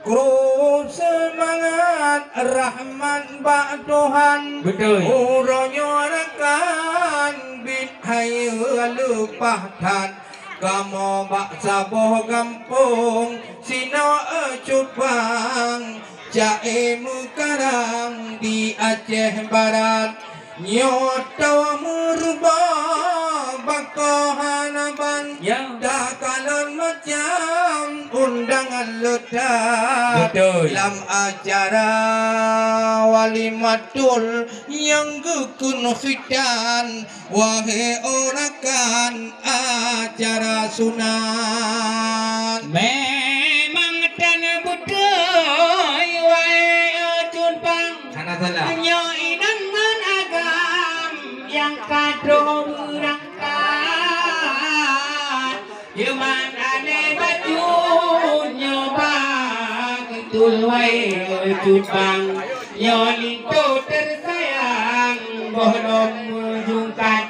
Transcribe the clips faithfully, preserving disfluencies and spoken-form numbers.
Kru seumangat rahmat bak Tuhan. Beutôi. Uroe nyoe rakan bit hayeue leupah that. Kamoe bak saboh gampông sinoe Cut Bang, ca-e meukarang di Aceh Barat. Nyoe tawa meuruba bak hana ban, ya, takalon macam undangan leutat. Beutôi. Lam acara walimatul nyang geukheun khitan, wahé rakan acara sunat. Memang tan beutôi, wahé Cut Bang. Hana salah. Nyoe inong nan agam nyang ka trok beurangkat. Jeuman alé bacut nyoe bak geutulwai Cut Bang. Nyoe linto teusayang boh lom meujungkat.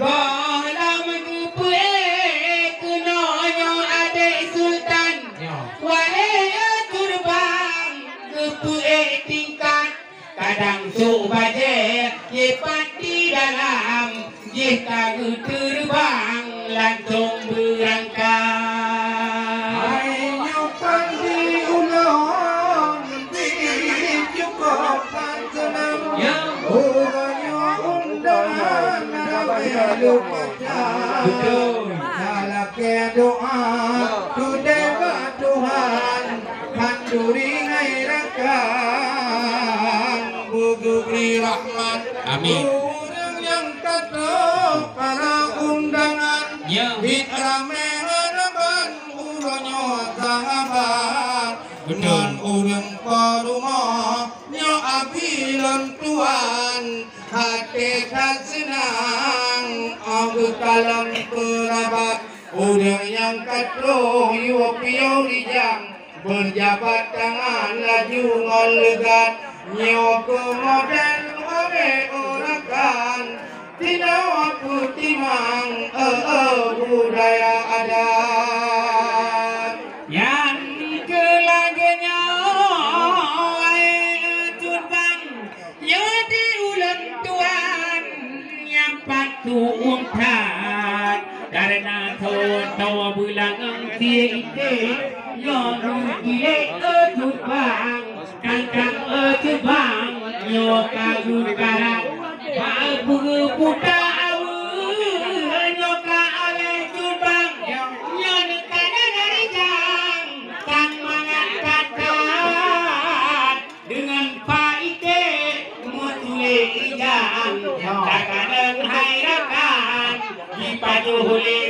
Boh lom geupeuék keunoe nyoe adék sultan. Nyoe. Wahé Cut Bang geupeuék tingkat. Kadang sôk bajée, jih pat di dalam, jih ka geuteureubang langsong beurangkat. Hai nyoe pasti ulôn di cukup seunang. Ya. Uroe nyoe undangan ramé lôn baca. Beutôi. Talakée doa, tudeh bak Tuhan. Khanduri hai rakan, beugeubri rahmat. Amin. Ureuëng nyang ka trok para undangan, ya, bit ramé hana ban uroe nyoe sahabat. Beutôi. Ngon ureuëng po rumoh nyoe abi lôn tuan, até that seunang, oh geukalon peurabat. Ureuëng nyang ka trok yue piôh rijang, beujabat tangan laju ngon leugat. Nyoe keuh model ureuëng rakan, sinoe peutimang, eh, eh, budaya adat. Nyan keuh lagée nyoe, eh, Cut Bang. Nyoe di ulôn tuan nyang pat tueng that, kareuna soe-soe beulangang sie iték, nyoe geutilek Cut Bang, kangkang Cut Bang, nyoe ka geukarab. Bak peue buta aweueng, nyoe ka aleh Cut Bang, nyoe ka dari jang, sang mangat that-that. Deungon paiték meutuléh ijam, takalon hai rakan, jipajoh lé